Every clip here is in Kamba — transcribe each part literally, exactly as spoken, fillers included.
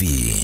Ii.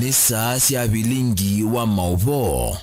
Nĩ saa sya vilingi wa maũvoo.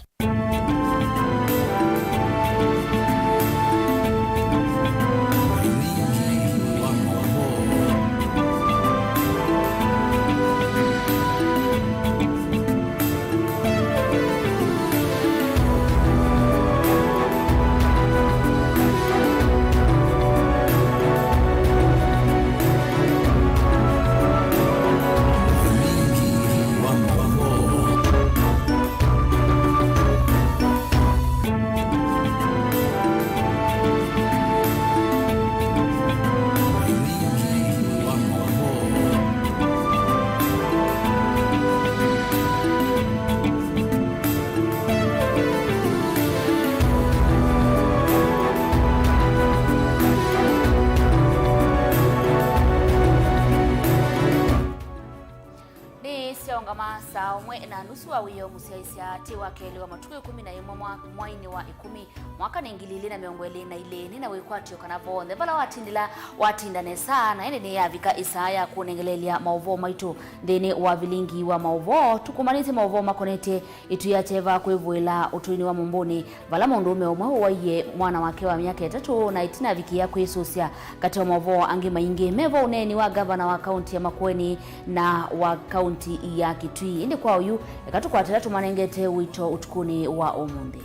Nĩ syaũngama saa ũmwe na nusu wa wĩoo mũsyaĩĩsya tĩ wa kelĩ wa matukũ ĩkũmi na ĩmwe mwa-, mwainĩ wa ĩkũmi, mwaka nĩ ngili ilĩ na mĩongo ĩlĩ na ilĩ. Nĩ na wĩkwatyo kana vonthe vala watindĩla watinda nesa, na ĩndĩ nĩyavika ĩsaa ya kũnengeleelya maũvoo maitũ nthĩnĩ wa vilingi wa maũvoo. Tũkũmbanĩtye maũvoo makonetye ĩtu ya kyeva kwĩvũĩla ũtũinĩ wa Mũmbũnĩ, vala mũndũũme ũmwe ũwaie mwana wake wa myaka ĩtatũ na ĩtina avikĩĩa kwĩsũsya. Katĩ wa maũvoo angĩ maingĩ, me vo ũneeni wa ngavana wa kaunti ya Makueni na wa kaunti ya Kitui. Ĩndĩ kwa oyu, eka tũkwate ala tũmanengete ũito ũtukũnĩ wa ũmũnthĩ.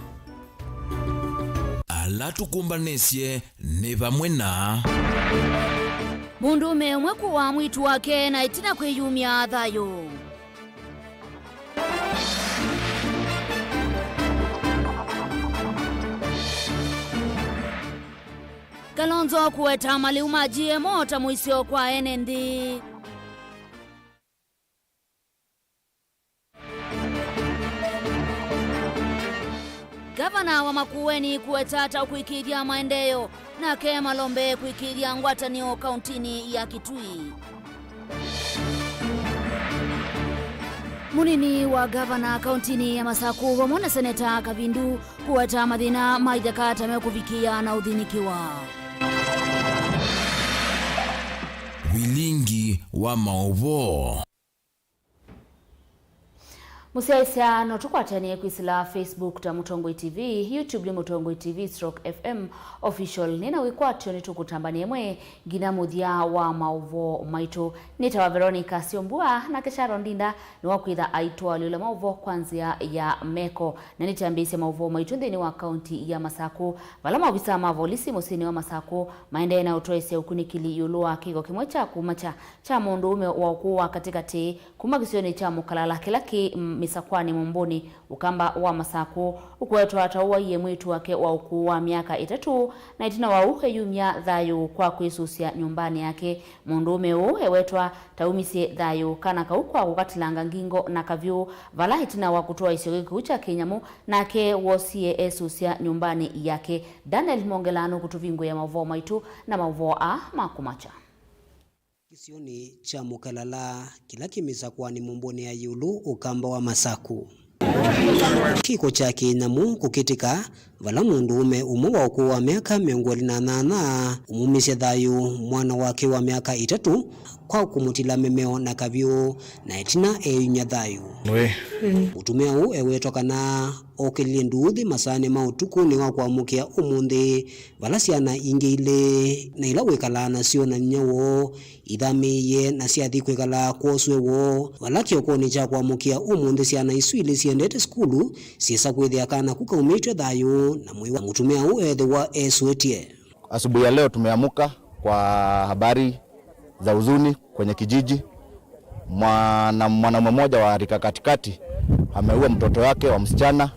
Ala tũkũmbanĩsye nĩ vamwe na. Mũndũũme ũmwe kũaa mwĩĩtu wake na ĩtina kwĩyumya thayũ. Kalonzo kũweta malĩu ma G M O ta mũisyo kwa ene nthĩ. Ngavana wa Makueni kũweta ta ũkũĩkĩĩthya maendeeo, nake Malombe kũĩkĩĩthya ngwatanĩo kauntinĩ ya Kitui. Mũnini wa ngavana kauntinĩ ya Masaku vamwe na seneta Kavindu kũweta mathĩna ma itheka ta mekũvikĩĩa na ũthĩnĩkĩwa. Vilingi wa maũvoo. Mũsyaĩĩsya, no tũkwatanie kwĩsĩla Facebook ta Mũtongoi T V, YouTube nĩ Mũtongoi T V stroke F M Official. Nĩ na wĩkwatyo nĩtũkũtambania ĩmwe nginya mũthya wa maũvoo maitũ. Nĩtawa Veronica Syombua, nake Sharon Ndinda nĩwakwĩtha aitũalyũla maũvoo kwa nzĩa ya meko. Na nĩkyambĩĩsye maũvoo maitũ nthĩnĩ wa kaunti ya Masaku, vala maovisaa ma volisi mũsyĩnĩ wa Masaku maendee na ũtwaĩsya ũkunĩkĩli ĩũlũ wa kĩko kĩmwe kya kumakya kya mũndũũme wa ũkũũ wa katĩkatĩ kuma kĩsionĩ kya Mũkalala kĩla kĩ, mm, Mĩsakwanĩ Mũmbũnĩ, Ũkamba wa Masaku, ũkũwetwa ta ũwaie mwĩĩtu wake wa ũkũũ wa myaka ĩtatũ, na ĩtina wa ũu eyumya thayũ kwa kwĩsũsya nyũmbanĩ yake. Mũndũũme ũũ ewetwa ta umisye thayũ kana kau kwa kũkatilanga ngingo na kavyũ, vala ĩtina wa kũtwaĩsya kĩkw'ũ kya kĩnyamũ, nake woosie esũsya nyũmbanĩ yake. Daniel Mongela nũkũtũvingũĩa maũvoo maitũ na maũvoo aa ma kũmakya. Kĩsionĩ kya Mũkalala, kĩla kĩ Mĩsakwanĩ Mũmbũnĩ ya ĩũlũ, Ũkamba wa Masaku. Kĩko kya kĩnyamũ kũkĩtĩka vala mũndũũme ũmwe wa ũkũũ wa myaka mĩongo ĩlĩ na nyanya ũmumisye thayũ mwana wake wa myaka ĩtatũ kwa kũmũtila mĩmeo na kavyũ, na ĩtina eeyumya thayũ. Mũtumĩa ũũ ewetwa kana okĩlilye nduuthĩ masaanĩ ma ũtukũnĩ wa kwamũkĩa ũmũnthĩ, vala syana ingĩ ilĩ na ila wĩkalaa nasyo na nyinya woo ithamĩĩie na syathi kwĩkala kwoswe woo, vala kĩokonĩ kya kwamũkĩa ũmũnthĩ syana isu ilĩ siendete sukulu syĩsa kwĩthĩa kana kũkaumĩtw'e thayũ na mwĩĩ wa mũtumĩa ũũ ethĩwa esũĩtye. Asubuhi ya leo tumeamuka kwa habari za huzuni kwenye kijiji. Mwana, mwanaume mmoja wa rika katikati ameua mtoto wake wa msichana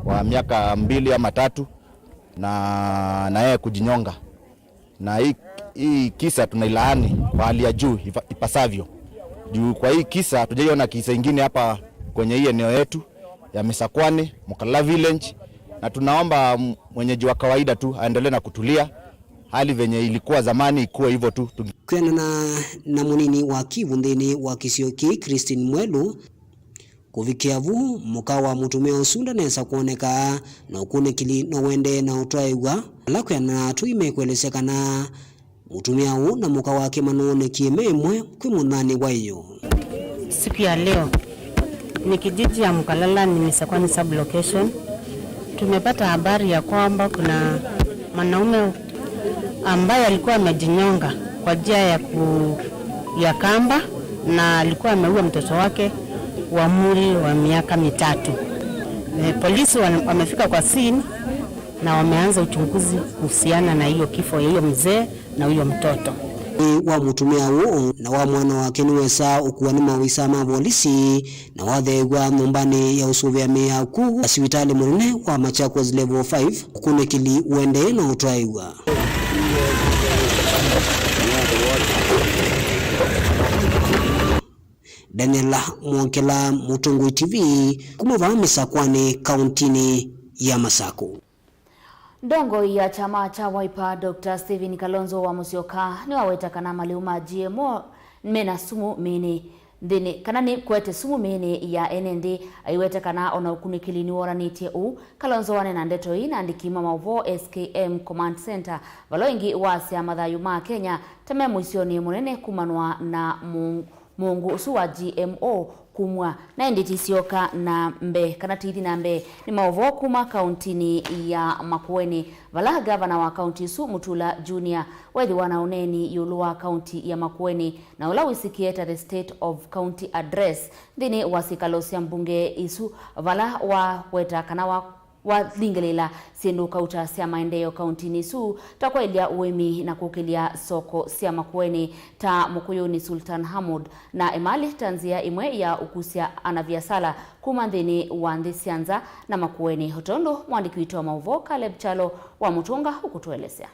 wa miaka mbili ama tatu na, na yeye kujinyonga. Na hii, hii kisa tunailaani kwa hali ya juu ifa-, ipasavyo. Juu kwa hii kisa, hatujaiona kisa ingine hapa kwenye hii eneo yetu ya Misakwani, Mukala Village. Na tunaomba m-, mwenyeji wa kawaida tu aendelee na kutulia. Hali venye ilikuwa zamani ikuwe hivyo tu. Kwĩanana na mũnini wa Kivu nthĩnĩ wa kĩsio kĩĩ, Christine Mwelu, kũvikĩa vu, mũka wa mũtumĩa ũsu ndanesa kwoneka, na ũkunĩkĩli no ũendee na ũtwaĩw'a. Ala kwĩanana na atũi mekwelesya kana mũtumĩa ũũ na mũka wake manoonekie me ĩmwe kwĩ mũnyanĩ wa ĩyoo. Siku ya leo ni kijiji ya Mkalalani, Misakwani sub-location. Tumepata habari ya kwamba kuna mwanaume ambaye alikuwa amejinyonga kwa njia ya ku-, ya kamba, na alikuwa ameua mtoto wake wa umri wa miaka mitatu. Eh, polisi wana-, wamefika kwa scene na wameanza uchunguzi kuhusiana na hiyo kifo ya hiyo mzee na huyo mtoto. Mwĩĩ wa mũtumĩa ũũ na wa mwana wake nĩwesaa ũkuwa nĩ maovisaa ma volisi na watheew'a nyũmbanĩ ya ũsũvĩa mĩao kũu sivitalĩ mũnene wa Machakos Level five, ũkunĩkĩli ũendee na ũtwaĩw'a. Daniel Mwongela, Mũtongoi T V, kuma vaa Mĩsakwanĩ, kauntinĩ ya Masakũ. Ndongoi ya kyama kya Wiper, Doctor Stephen Kalonzo wa Musyoka, nĩwaweta kana malĩu ma G M O mena sumu mĩĩnĩ nthĩnĩ, kana nĩ kwete sumu mĩĩnĩ ya ene nthĩ. Aiwete kana ona ũkunĩkĩli nĩworanĩtye ũu. Kalonzo waneena ndeto ii na andĩki ma maũvoo S K M Command Center, vala ĩngĩ wasya mathayũ ma Kenya ta me mũisyonĩ mũnene kumanwa na mũng-, mũngũ ũsu wa G M O kumw'a, na ĩndĩ tisyoka na mbee, kana tiithi na mbee. Nĩ maũvoo kuma kauntinĩ ya Makueni, vala ngavana wa kaunti ĩsu, Mutula Junior, wethĩwa na ũneeni ĩũlũ wa kaunti ya Makueni, na ũla wĩsĩkĩe ta the State of County Address nthĩnĩ wa syĩkalo sya mbunge ĩsu, vala waweta kana wa walingĩlĩla syĩndũ kauta sya maendeeo kauntinĩ ĩsu, ta kwaĩlya ũĩmi na kũkĩlya soko sya Makueni ta Mũkũyũnĩ Sultan Hamud na Emali, ta nzĩa ĩmwe ya ũkusya anaviasala kuma nthĩnĩ wa nthĩ sya nza na Makueni, o tondũ mwandĩki witũ wa maũvoo Caleb Kyalo wa Mũtũnga ũkũtũelesya.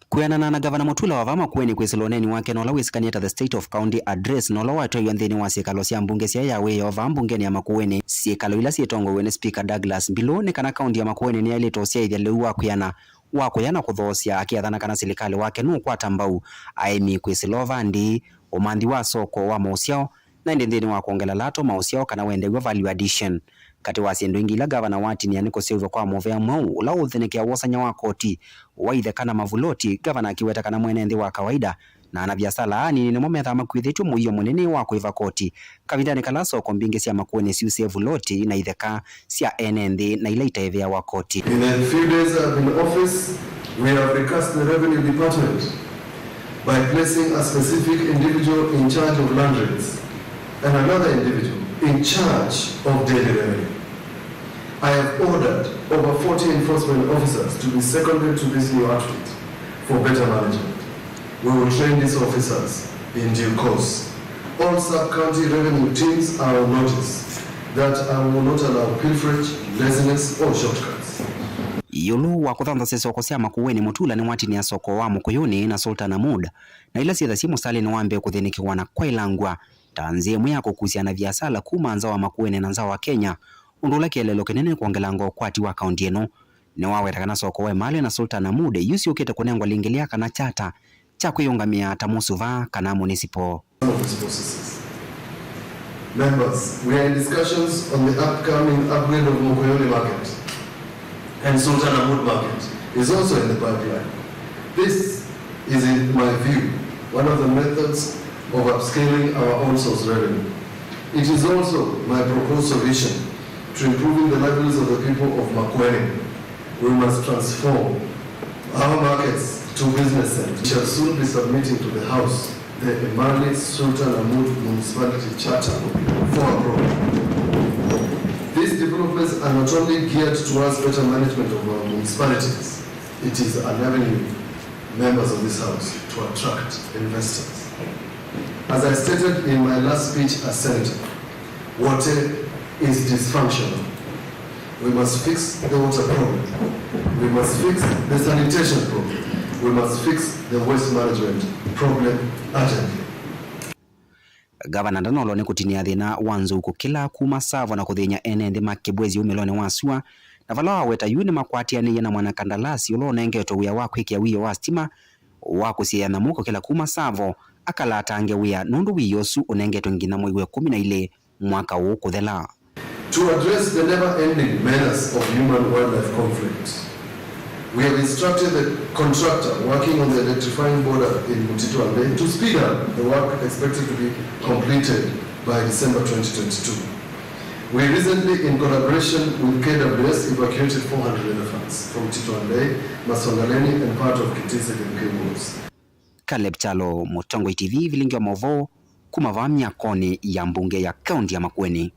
Kwĩanana na Ngavana Mutula wa vaa Makueni kwĩsĩla ũneeni wake na ũla wĩsĩkanĩe ta the State of County Address, na ũla watwaĩw'a nthĩnĩ wa syĩkalo sya mbunge sya ĩyawĩoo vaa mbungeni ya Makueni, syĩkalo ila syĩtongoew'e nĩ Speaker Douglas Mbilu, nĩ kana kaunti ya Makueni nĩyaĩlĩte ũsyaĩthya lĩu wa kwĩana wa kũya na kũthoosya, akĩathana kana silikalĩ wake nũkwata mbau aĩmi kwĩsĩla ũvandi, ũmanthi wa soko wa maũsyao, na ĩndĩ nthĩnĩ wa kwongela lato maũsyao kana wendew'a, value addition. Katĩ wa syĩndũ ingĩ ila ngavana watinia nĩ kũseũvw'a kwa mũvea mweũ ũla ũũthenekea wosany'a wa koti wa itheka na mavuloti, ngavana akĩweta kana mwene nthĩ wa kawaida na anaviasala anini nĩmo methaa makuĩthĩtw'e mũio mũnene wa kũĩva koti kavindanĩ kala soko mbingĩ sya Makueni syusĩe vuloti na itheka sya ene nthĩ na ila itaĩvĩawa koti. In the few days I've been in office, we have recast the revenue department by placing a specific individual in charge of land rates and another individual in charge of daily revenue. I have ordered over forty enforcement officers to be seconded to this new outfit for better management. We will train these officers in due course. All sub-county revenue teams are on notice that I will not allow pilferage, laziness, or shortcuts. Ĩũlũ wa kũthanthasya soko sya Makueni, Mutula nĩwatinia soko wa Mũkũyũnĩ na Sultan Hamud, na ila syĩthasya mũsalĩnĩ wa mbee kũthĩnĩkĩwa na kwaĩlangw'a ta nzĩa ĩmwe ya kũkusya anaviasala kuma nza wa Makueni na nza wa Kenya, ũndũ ũla kĩeleelo kĩnene nĩ kwongelanga ũkwati wa kaunti ĩno. Nĩwaweta kana soko wa Emali na Sultan Hamud yu syũkĩte kũnengwa lingĩlĩa kana kyata kya kwĩyũngamĩa ta mũsuva kana municipal. Some of these processes. Members, we are in discussions on the upcoming upgrade of Mokoyoni Market, and Sultan Ahmud Market is also in the pipeline. This is, in my view, one of the methods of upscaling our own source revenue. It is also my proposed solution to improving the livelihoods of the people of Makueni. We must transform our markets to business centers. We shall soon be submitting to the House the Emali Sultan Ahmud Municipality Charter for approval. These developments are not only geared towards better management of our municipalities, it is an avenue, members of this House, to attract investors. As I stated in my last speech as Senator, Wote is dysfunctional. We must fix the water problem. We must fix the sanitation problem. We must fix the waste management problem urgently. Gavana ndanolwa nĩ kũtinĩa thĩna wa nzou kũkĩla kuma Tsavo na kũthĩny'a ene nthĩ ma Kibwezi umĩlonĩ wa sua, na vala waweta yu nĩmakwatĩanĩie na mwanakandalasi ũla ũnengetwe wĩa wa kwĩkĩa wiio wa sitima wa kũsiĩĩa nyamũ kũkĩla kuma Tsavo akalatange wĩa nũndũ wiio ũsu ũnengetwe nginya mwei wa ĩkũmi na ilĩ mwaka ũũ kũthela. To address the never-ending menace of human-wildlife conflict, we have instructed the contractor working on the electrifying border in Mtito Andei to speed up the work expected to be completed by December twenty twenty-two. We recently, in collaboration with K W S, evacuated four hundred elephants from Mtito Andei, Masongaleni, and part of Kitise Kemkei Woods. Caleb Kyalo, Mũtongoi T V, vilingi wa maũvoo kuma vaa myakoni ya mbunge ya kaunti ya Makueni.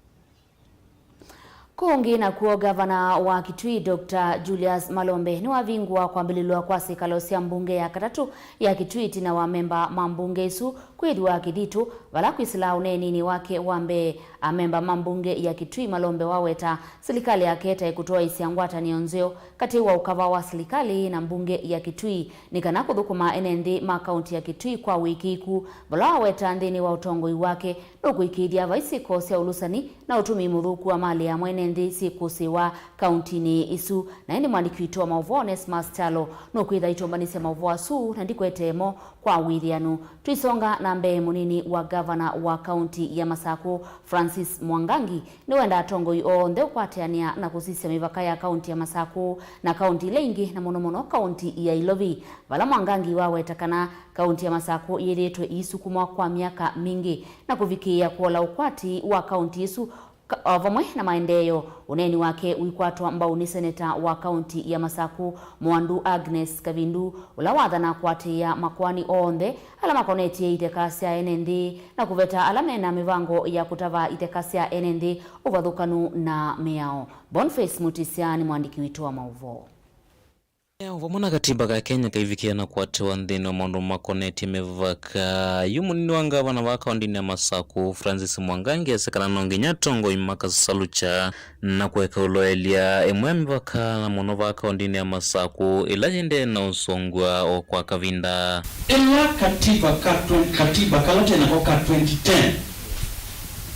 Kũngĩ nakuo, ngavana wa Kitui, Doctor Julius Malombe, nĩwavingũa kwambĩlĩlwa kwa syĩkalo sya mbunge ya katatũ ya Kitui ĩtina wa amemba ma mbunge ĩsu kwĩthĩwa Kĩthitũ, vala kwĩsĩla ũneeninĩ wake wa mbee, amemba ma mbunge ya Kitui, Malombe waweta silikalĩ yake ta ĩkũtwaĩĩsya ngwatanĩo nzeo katĩ wa ũkava wa silikalĩ na mbunge ya Kitui nĩ kana kũthũkũma ene nthĩ ma kaunti ya Kitui kwa wĩkĩĩku, vala waweta nthĩnĩ wa ũtongoi wake nũkũĩkĩĩthya vai syĩko sya ũlũsani na ũtũmĩi mũthũku wa malĩ ya mwene nthĩ syĩkũsĩĩwa kauntinĩ ĩsu. Na ĩndĩ mwandĩki witũ wa maũvoo Onesmus Kyalo nũkwĩtha aitũmbanĩsya maũvoo asu na ndikwetee mo kwa wĩthĩanu. Tũisonga na mbee, mũnini wa ngavana wa kaunti ya Masakũ, Francis Mwangangi, nĩwenda atongoi onthe ũkwatĩanĩa na kũsisya mĩvaka ya kaunti ya Masakũ na kaunti ila ingĩ, na mũno mũno kaunti ya Ilovi, vala Mwangangi waweta kana kaunti ya Masakũ yĩthĩĩtwe ĩisukumwa kwa myaka mingĩ na kũvikĩĩa kũola ũkwati wa kaunti ĩsu ka-, o vamwe na maendeeo. Ũneeni wake ũikwatwa mbau nĩ seneta wa kaunti ya Masakũ, Mwandu Agnes Kavindu, ũla wathana kũatĩĩa makoani onthe ala makonetye itheka sya ene nthĩ na kũveta ala mena mĩvango ya kũtava itheka sya ene nthĩ ũvathũkanu na mĩao. Boniface Mutisya nĩ mwandĩki witũ wa maũvoo. Mĩao vamwe na katiba ka Kenya kaivikĩĩa na kũatĩwa nthĩnĩ wa maũndũ makonetye mĩvaka. Yu mũnini wa ngavana wa kaũntinĩ ya Masakũ, Francis Mwangangi, ese kana no nginya atongoi makasalukya na kũeka ũloelya ĩmwe ya mĩvaka, na mũno vaa kaũntinĩ ya Masakũ, ĩla yĩendee na ũsũngwa o kwa kavinda. Ĩla katiba ka twen-, katiba kala twĩ nako ka twenty ten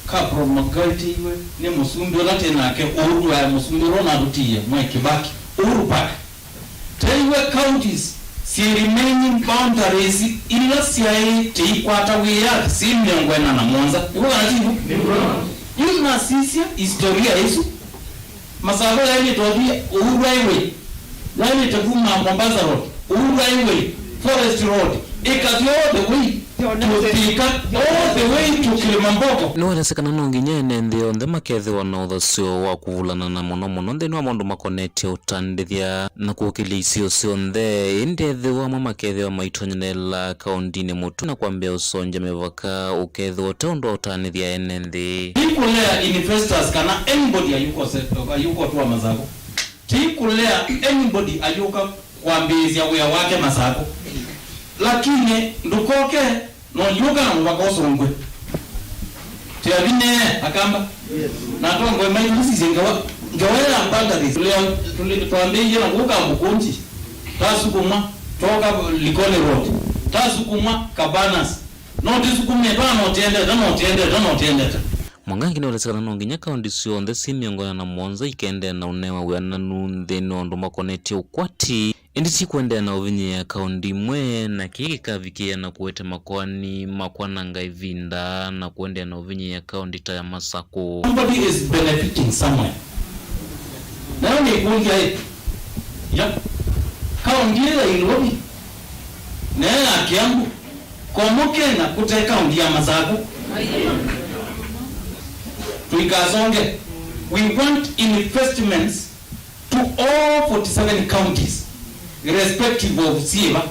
ka promulgatiwe nĩ mũsumbĩ ũla twĩ nake, ũu twaĩ mũsumbĩ ũla ũnatũtiie, Mwai Kibaki, Uhuru Park. Taiwe counties syĩ remaining boundaries ila syaĩ tĩikwata wĩyathi syĩ mĩongo ĩna na mũonza. Nĩw'o kana tiw'o? Yu nasisya historia ĩsu. Masakũ yaĩlĩte ũthi Uhuru Highway, yaĩlĩte kuma Mombasa Road, Uhuru Highway, Forest Road, ĩkathi all the way to Thika, all the way to Kilimambogo. Nĩwelesya kana no nginya ene nthĩ yonthe makethĩwa na ũthasyo wa kũvulana na mũno mũno nthĩnĩ wa maũndũ makonetye ũtandĩthya na kũkĩlya isio syonthe, ĩndĩ ethĩwa amwe makethĩwa maitonyelela kaũntinĩ mũtwe na kwambĩĩa ũsũngya mĩvaka ũkethĩwa ũte ũndũ wa ũtanĩthya ene nthĩ. Ti kũlea investors kana anybody ayũka ũse-, ayũka ũtũa Masakũ. Ti kũlea anybody ayũka kwambĩĩsya wĩa wake Masakũ. Lakini ndũkoke no ndiũka na mũvaka ũsũngwe. Tĩavinee akamba. Na atongoi maitũ tũsisye ngewa, ngewa ya boundaries. Tũlea, tũle-, twambĩĩie na kũka Mbukunji. Tasukumwa, twoka Likoni Road. Tasukumwa Cabanas. No tĩsukumĩtwe, no tĩendete, no tĩendete, no tĩendete. Mwangangi nĩwelesya kana no nginya kaũndi syonthe syĩ mĩongo ĩna na mũonza ikendee na ũnewa wĩananu nthĩnĩ wa ũndũ makonetye ũkwati, ĩndĩ ti kũendeea na ũvinyĩĩa kaũndi imwe, na kĩĩ kĩkavikĩĩa na kũete makoani ma kwananga ĩvinda na kũendeea na ũvinyĩĩa kaũndi ta ya Masakũ. Somebody is benefiting somewhere. Nayo nĩkũlya ĩ, ya kaũndi ĩyo ya Nairobi, nayo ya Kiambu, komo Kenya kũte kaũndi ya Masakũ. Tũikasonge. We want investments to all forty-seven counties, irrespective of syĩva.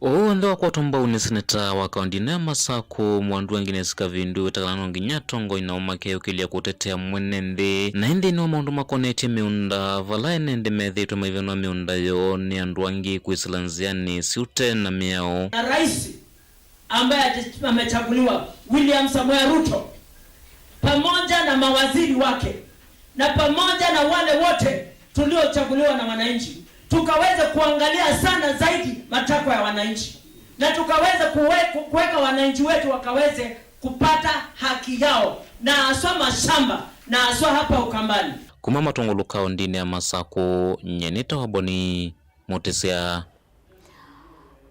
Ũũ w'onthe wakwatwa mbau nĩ seneta wa kaũndi ĩno ya Masakũ, Mwandu Agnes Kavindu, wĩta kana no nginya atongoi nao makeyũkĩlya kũtetea mwene nthĩ. Na ĩndĩ nĩo maũndũ makonetye mĩũnda, vala ene nthĩ methĩĩtwe maivenwa mĩũnda yoo nĩ andũ angĩ kwĩsĩla nzĩanĩ syĩ ũtee na mĩao. Na rais ambaye ati-, amechaguliwa, William Samoei Ruto, pamoja na mawaziri wake na pamoja na wale wote tuliochaguliwa na wananchi, tukaweze kuangalia sana zaidi matakwa ya wananchi na tukaweze kuwe-, ku-, kuweka wananchi wetu wakaweze kupata haki yao, na haswa mashamba, na haswa hapa Ukambani. Kuma Matungulu kaũndĩnĩ ya Masakũ, nyie nĩtawa Boni Mũtĩsya.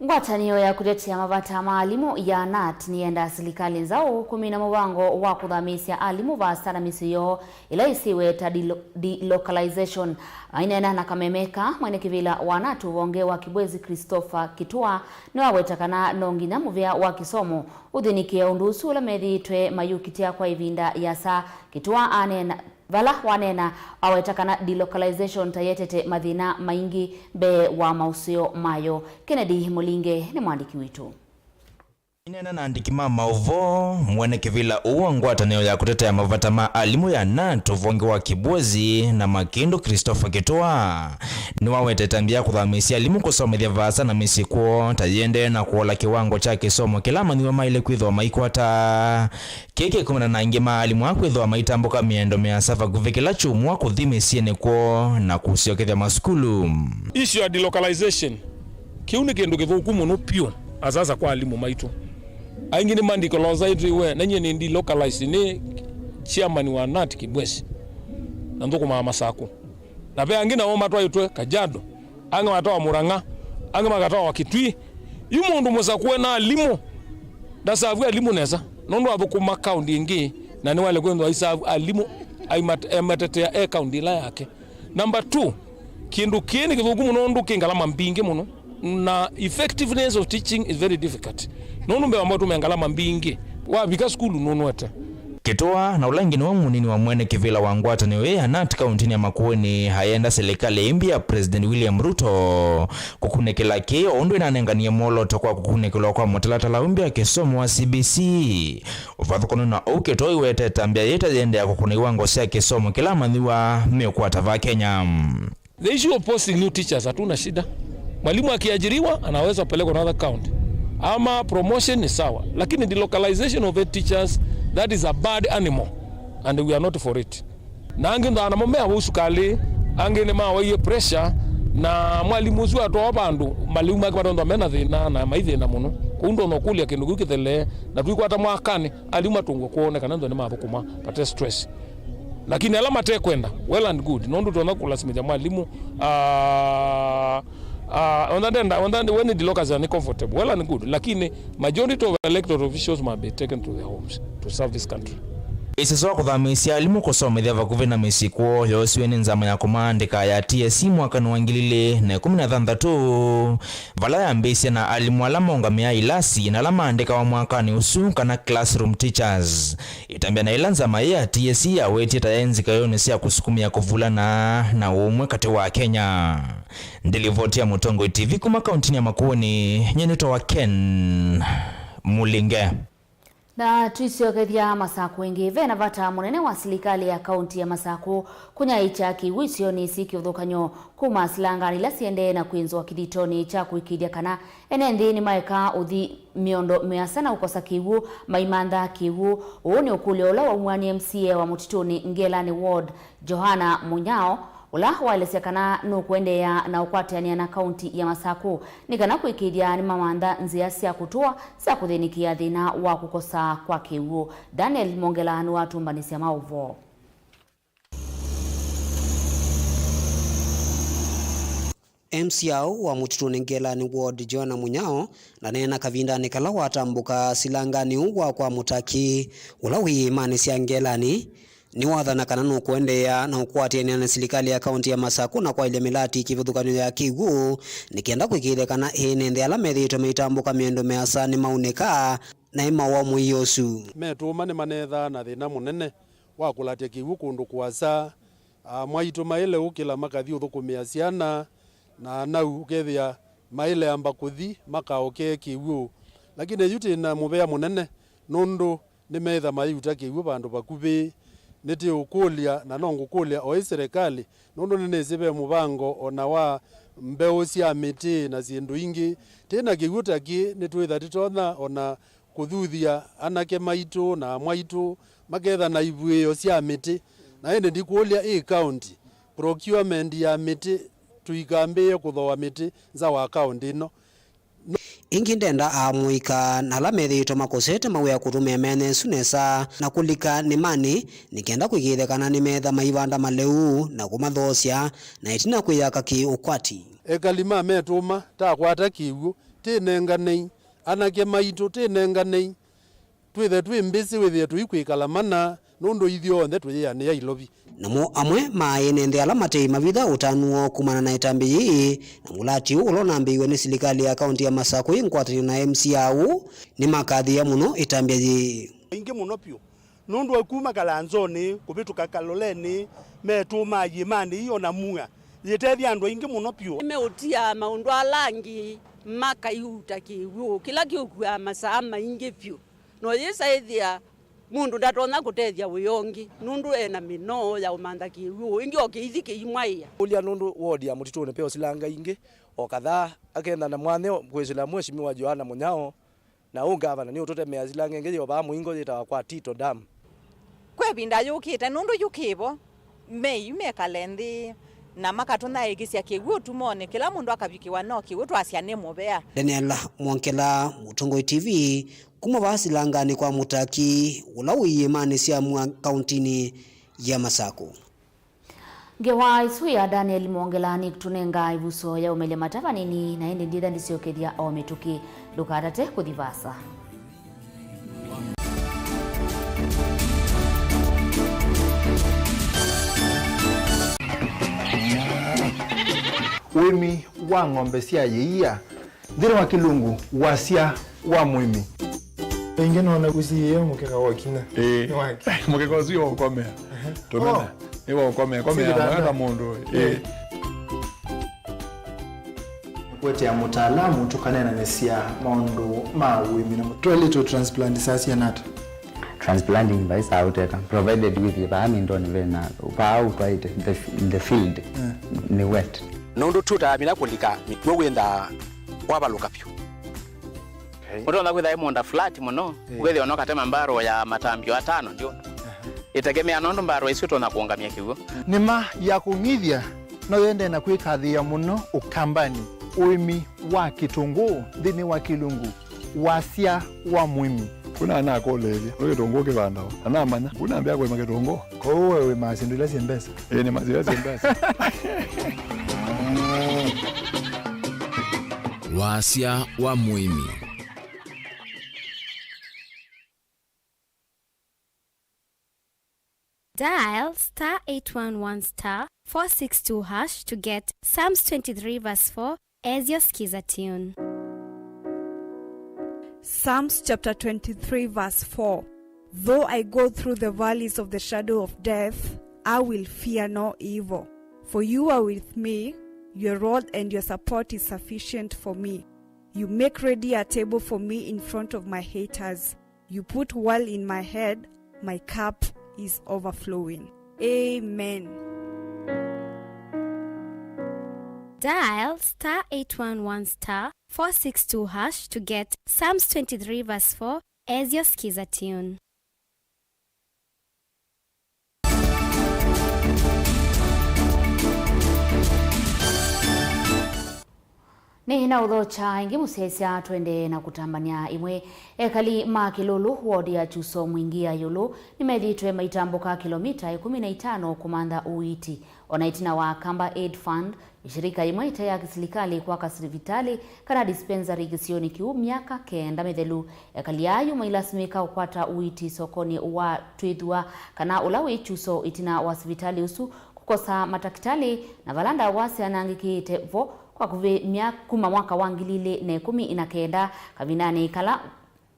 Ngwatanĩo ya kũtetea mavata ma alimũ ya nat nĩyendaa silikalĩ nzaũ kũmina mũvango wa kũthamĩĩsya alimũ vaasa na mĩsyĩ yoo, ĩla ĩsĩwe ta delo-, delocalization. Maineena na kameme kaa, mwene kĩvĩla wa nat ũvonge wa Kibwezi, Christopher Kitua, nĩwaweta kana no nginya mũvĩa wa kĩsomo ũthĩnĩkĩe ũndũ ũsu ũla methĩĩtwe mayũkitĩa kwa ĩvinda yasa. Kitua aneena Vala waneena, aweta kana delocalization ta yetete mathĩna maingĩ mbee wa maũseo mayo. Kennedy Mũlinge nĩ mwandĩki witũ. Aineena na andĩki ma maũvoo, mwene kĩvĩla ũũ wa ngwatanĩo ya kũtetea mavata ma alimũ ya nat ũvonge wa Kibwezi na Makĩndũ, Christopher Kitua, nĩwaweta ĩtambya ya kũthamĩĩsya alimũ kũsomethya vaasa na mĩsyĩ kwoo ta yĩendee na kũola kĩwango kya kĩsomo kĩla amanyĩw'a maĩle kwĩthĩwa maikwata. Kĩĩ kĩkumana na aingĩ ma alimũ aa kwĩthĩwa maitambũka mĩendo mĩasa vakuvĩ kĩla kyumwa kũthi mĩsyĩnĩ kwoo na kũsyokethya masukulu. Issue ya delocalization, kĩu nĩ kĩndũ kĩthũku mũno pyũ, asasa kwa alimũ maitũ. Aingĩ nĩmandikolosaitĩwe, na nyie nĩ delocalized nĩ chairman wa nat Kibwezi, na nthũkũmaa Masakũ. Na ve angĩ nao matwaĩtwe Kajiado, angĩ matawa Murang'a, angĩ makatawa Kitui. Yu mũndũ mũsakũe na alimũ, ndasavw'a alimũ nesa, nũndũ athũkũma kaũndi ĩngĩ, na nĩwaĩle kwĩthĩwa aisavu alimũ, aimat-, ematetea e kaũndi ĩla yake. Number two, kĩndũ kĩĩ nĩ kĩthũku mũno nũndũ kĩ ngalama mbingĩ mũno, na effectiveness of teaching is very difficult, nũndũ mbee wa maũtũmĩa ngalama mbingĩ, wavika sukulu nũnwete. Kitua, na ũla ĩngĩ nĩwe mũnini wa mwene kĩvĩla wa ngwatanĩo ĩĩ ya nat kaũntĩnĩ ya Makueni, ayenda silikalĩ ĩmbya ya President William Ruto kũkunĩkĩla kĩĩ, o ũndũ ĩnanenganie mwolooto kwa kũkunĩkĩlwa kwa mũtalatala ũmbya wa kĩsomo wa C B C. Ũvathũkano na ũu, Kitua aiweta ĩtambya yĩĩ ta yĩendeea kũkũna iwango sya kĩsomo kĩla amanyĩw'a meũkwata va Kenya. The issue of posting new teachers, hatuna shida. Mwalimu akiajiriwa, anaweza pelekwa another county. Ama promotion ni sawa. Lakini delocalization of head teachers, that is a bad animal. And we are not for it. Na angĩ nthaa namo mea vau sukalĩ, angĩ nĩmawaie pressure, na mwalimu ũsu atwawa vandũ, maliu make matontha mena thĩna, na maithĩna mũno. Kũu ndonya kũlya kĩndũ kĩu kĩthelee, na tũikwata mwakanĩ, aliu matũngwe kwoo nĩ kana nthwa nĩmathũkũma, vate stress. Lakini ala matekwenda, well and good, nũndũ tũtonya kũlasimĩthya mwalimũ, ah, ah, onthe ndenda, onthe we nĩ delocalizer nĩ comfortable, well and good, lakini majority of elected officials must be taken to their homes to serve this country. Ĩseso wa kũthamĩĩsya alimũ kũsomethya vakuvĩ na mĩsyĩ kwoo yoosiwe nĩ nzama ya kũmaandĩka ya T S C mwakanĩ wa ngili ilĩ na ĩkũmi na thanthatũ, vala yambĩĩsye na alimũ ala maũngamĩaa ilasi na ala maandĩkawa mwakanĩ ũsu, kana classroom teachers. Ĩtambya na ĩla nzama ĩĩ ya T S C yawetie ta yaĩ nzikaĩonĩ sya kũsukumĩa kũvulana na ũũmwe katĩ wa Kenya. Ndilivoti ya Mũtongoi T V kuma kaũntĩnĩ ya Makueni, nyie nĩtawa Ken Mũlinge. Na tũisyokethya Masakũ ĩngĩ, ve na vata mũnene wa silikalĩ ya kaũntĩ ya Masakũ kũnyaĩĩkya kĩw'ũ isionĩ syĩ kĩvathũkany'o kuma silanganĩ ila siendee na kwĩnzwa kĩthitonĩ kya kũĩkĩĩthya kana ene nthĩ nĩmaekaa ũthi mĩondo mĩasa na kũkosa kĩw'ũ maimantha kĩw'ũ. Ũũ nĩ ũkũlyo ũla waumw'a nĩ M C A wa Mũtitũnĩ Ngelanĩ Ward, Johana Mũnyao, Ũla waelesya kana nũkũendeea na ũkwatĩanĩa na kaunti ya Masaku nĩ kana kũĩkĩĩthya nĩmamantha nzĩa sya kũtũa sya kũthĩnĩkĩa thĩna wa kũkosa kwa kĩw'ũ. Daniel Mongela nĩwatũmbanĩsya maũvoo. M C A wa Mũtitũnĩ Ngelani Ward, Joana Mũnyao, ndaneena kavindanĩ kala watambũka silanganĩ ũũ wa kwa Mũtaki, ũla wĩ iĩmanĩ sya Ngelani, nĩwathana kana nũkũendeea na ũkwatĩanĩa na silikalĩ ya kaunti ya Masaku na kwaĩlya mĩlati kĩvathũkany'o ya kĩw'ũ, nĩ kenda kũĩkĩĩthya kana ene nthĩ ala methĩĩtwe maitambũka mĩendo mĩasa nĩmaunĩka na ĩmawa mũio ũsu. Metũũma nĩmanethaa na thĩna mũnene wa kũlatya kĩw'ũ kũndũ kũasa. Amwaitũ maĩle ũkĩla makathi ũthũkũmĩa syana, na anau ũkethĩa maĩle amba kũthi makaokee kĩw'ũ. Lakini yu twĩ na mũvea mũnene, nũndũ nĩmeĩtha mayĩuta kĩw'ũ vandũ vakuvĩ. Nĩtĩũkũlya, na no ngũkũlya oĩ silikalĩ, nũndũ nĩnĩsĩ ve mũvango o na wa mbeũ sya mĩtĩ na syĩndũ ingĩ. Twĩ na kĩw'ũ ta kĩ, nĩtwĩtha tũtonya o na kũthuthya anake maitũ na amwaitũ maketha na ivuĩo sya mĩtĩ. Na ĩndĩ ndikũlya ĩ county procurement ya mĩtĩ, tũikambĩĩe kũthooa mĩtĩ nza wa county ĩno. Ĩngĩ ndenda amũika na ala methĩĩtwe makosete mawĩa kũtũmĩa mĩanya ĩsu nesa na kũlika nĩmanĩ, nĩ kenda kũĩkĩĩthya kana nĩmeetha maivanda maleu na kũmathoosya na ĩtina kwĩyaka kĩ-ũkwati. Ekali ma Metũũma, takwata kĩw'ũ, tĩnenganei, anake maitũ, tĩnenganei. Twĩthe twĩ mbĩsĩ wĩthĩe tũikwĩkala mana, nũndũ ithyonthe tũyĩanĩa ilovi. Namo amwe ma ene nthĩ ala matei mavitha ũtanu woo kumana na ĩtambya yĩĩ na mũlati ũũ ũla ũnambĩĩiwe nĩ silikalĩ ya kaunti ya Masaku ĩ ngwatanĩo na M C A ũũ, nĩmakathĩĩa mũno ĩtambya yĩĩ. Aingĩ mũno vyũ, nũndũ wa kuma Kalanzonĩ, kũvĩtũka Kaloleni, Metũũma, Iĩmanĩ, ii o na Mua, yĩtethya andũ aingĩ mũno vyũ. Nĩmeũtia maũndũ ala angĩ makaiuta kĩw'ũ, kĩla kĩũkuaa masaa maingĩ vyũ. No yĩsa ĩthĩa mũndũ ndatonya kũtethya wĩa ũngĩ, nũndũ e na mĩnoo ya ũmantha kĩw'ũ, ĩngĩ o kĩithi kĩimwaĩa. Kũlya nũndũ ward ya Mũtitũnĩ ve o silanga ingĩ, o kadhaa, akenda na mwanya kwĩsĩla Mheshimiwa Joana Mũnyao, na ũũ ngavana nĩũtũtemea silanga ĩngĩ yĩ o vaa mũingo yĩtawa kwa Tito Dam. Kwa ĩvinda yũkĩte, nũndũ yũkĩvo, me yu mekale nthĩ na makatũnyaĩĩkĩsya kĩw'ũ ũtumonĩ, kĩla mũndũ akavikĩwa no kĩw'ũ twasya nĩ mũvea. Daniel Mwongela, Mũtongoi T V, kuma vaa silanganĩ kwa Mũtaki, ũla wĩ iĩmanĩ sya Mua kauntinĩ ya Masaku. Ngewa ĩsu ya Daniel Mwongela nĩkũtũnenga ĩvuso ya ũmelya mata vanini, na ĩndĩ ndyĩtha ndĩsyokethya o mĩtũkĩ. Ndũkatate kũthi vaasa. Ũĩmi wa ng'ombe sya yĩia. Nthĩnĩ wa Kĩlungu, wasya wa mũĩmi. Ĩngĩ nona ũsiĩĩe mũkeka wa kinya. Ĩĩ. Nĩ wake. Mũkeka ũsu nĩ wa ũkomea. Ehe. Tũmena. Oh. Nĩ wa ũkomea. Komea. Mũkeka mũndũ. Ĩĩ. Ĩĩ. Kũetea mũtaalamu tũkaneenanĩsya maũndũ ma ũĩmi na mũ-, twaĩlĩtwe transplant saa siana ata? Transplanting vai saa ũteka, provided with vaa mindoni vena, vaa ũtwaĩte, the, the field, mm, nĩ wet. Nũndũ tũtaamina kũlika mĩkw'ũ wĩthaa wavalũka vyũ. Okay. Ũtonya kwĩtha ĩ mũũnda flat mũno, eh, wĩthĩwa no katema mbarũ ya matambyo atano ndio. Aha. Ĩtegemea nũndũ mbarũ ĩsu ĩtonya kũũngamya kĩw'ũ. Nĩma ya kũng'ithya no yendee na kwĩkathĩĩa mũno Ũkambanĩ, ũĩmi wa kĩtũngũũ nthĩnĩ wa Kĩlungu. Wasya wa mũĩmi. Kuna anakũlĩĩlya, nĩ kĩtũngũũ kĩvandawa? Na namanya, kuna ambĩa kũĩma kĩtũngũũ. Kwoou we wĩmaa syĩndũ ila syĩ mbesa? Ĩĩ, nĩmaa syĩndũ ila syĩ mbesa. Wasya wa mũĩmi. Dial star eight one one star four six two hash to get Psalms twenty-three verse four as your skiza tune. Psalms chapter twenty-three verse four. Though I go through the valleys of the shadow of death, I will fear no evil, for you are with me, your rod and your support is sufficient for me. You make ready a table for me in front of my haters. You put oil in my head, my cup is overflowing. Amen. Dial star eight one one star four six two hash to get Psalms twenty-three verse four as your skiza tune. Nĩ na ũthokya ĩngĩ mũsyaĩĩsya, twendee na kũtambany'a ĩmwe. Ekali ma Kĩlũlũ, ward ya Kyuso Mwingĩ ya ĩũlũ, nĩmethĩĩtwe maitambũka kĩlomita ĩkũmi na itano kũmantha ũiiti. O na ĩtina wa Akamba Aid Fund, ĩshirika yĩmwe ĩte ya kĩsilikalĩ kwaka sivitalĩ kana dispensary kĩsionĩ kĩu myaka kenda mĩthelu, ekali aa yu mailasimĩka kũkwata ũiiti sokonĩ wa Twĩthua kana ũla wĩ Kyuso ĩtina wa sivitalĩ ũsu kũkosa matakĩtalĩ, na vala ndawa syanangĩkĩĩte vo kwa vakuvĩ mya-, kuma mwaka wa ngili ilĩ na ĩkũmi na kenda, kavindanĩ kala,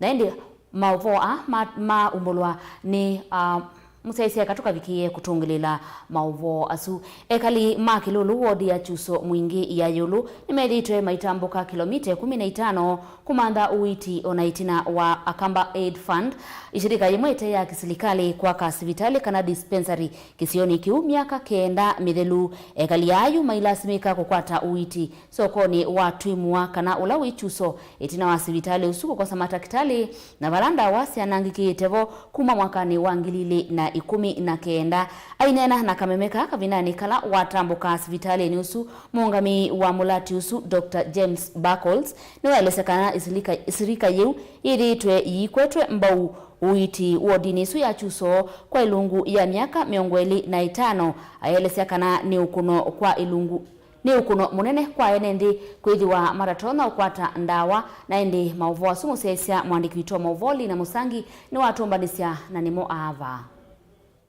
na ĩndĩ maũvoo aa ma-, maumbũlwa nĩ, ah, mũsyaĩĩsya katũ kavikĩĩe kũtũngĩlĩĩla maũvoo asu. Ekali ma Kĩlũlũ, ward ya Kyuso Mwingĩ ya ĩũlũ, nĩmethĩĩtwe maitambũka kĩlomita ĩkũmi na itano kũmantha ũiiti o na ĩtina wa Akamba Aid Fund, ĩshirika yĩmwe ĩte ya kĩsilikalĩ, kwaka sivitalĩ kana dispensary kĩsionĩ kĩu myaka kenda mĩthelu. Ekali aa yu mailasimĩka kũkwata ũiiti sokonĩ wa Twĩmua kana ũla wĩ Kyuso ĩtina wa sivitalĩ ũsu kũkosa matakĩtalĩ, na vala ndawa syanangĩkĩĩte vo kuma mwakanĩ wa ngili ilĩ na ĩkũmi na kenda. Aineena na kameme kaa kavindanĩ kala watambũkaa sivitalĩnĩ ũsu, mũũngamĩi wa mũlati ũsu, Doctor James Buckles, nĩwaelesya kana ĩsilika-, ĩsilika yĩu yĩthĩĩtwe yĩikwetwe mbau ũiiti wodinĩ ĩsu ya Kyuso kwa ĩlungu ya myaka mĩongo ĩlĩ na ĩtano. Aelesya kana nĩ ũkũno kwa ĩlungu, nĩ ũkũno mũnene kwa ene nthĩ kwĩthĩwa matatonya ũkwata ndawa. Na ĩndĩ maũvoo asu mũsyaĩĩsya, mwandĩki witũ wa maũvoo Lina Mũsangi nĩwatũmbanĩsya na nĩmo aa vaa.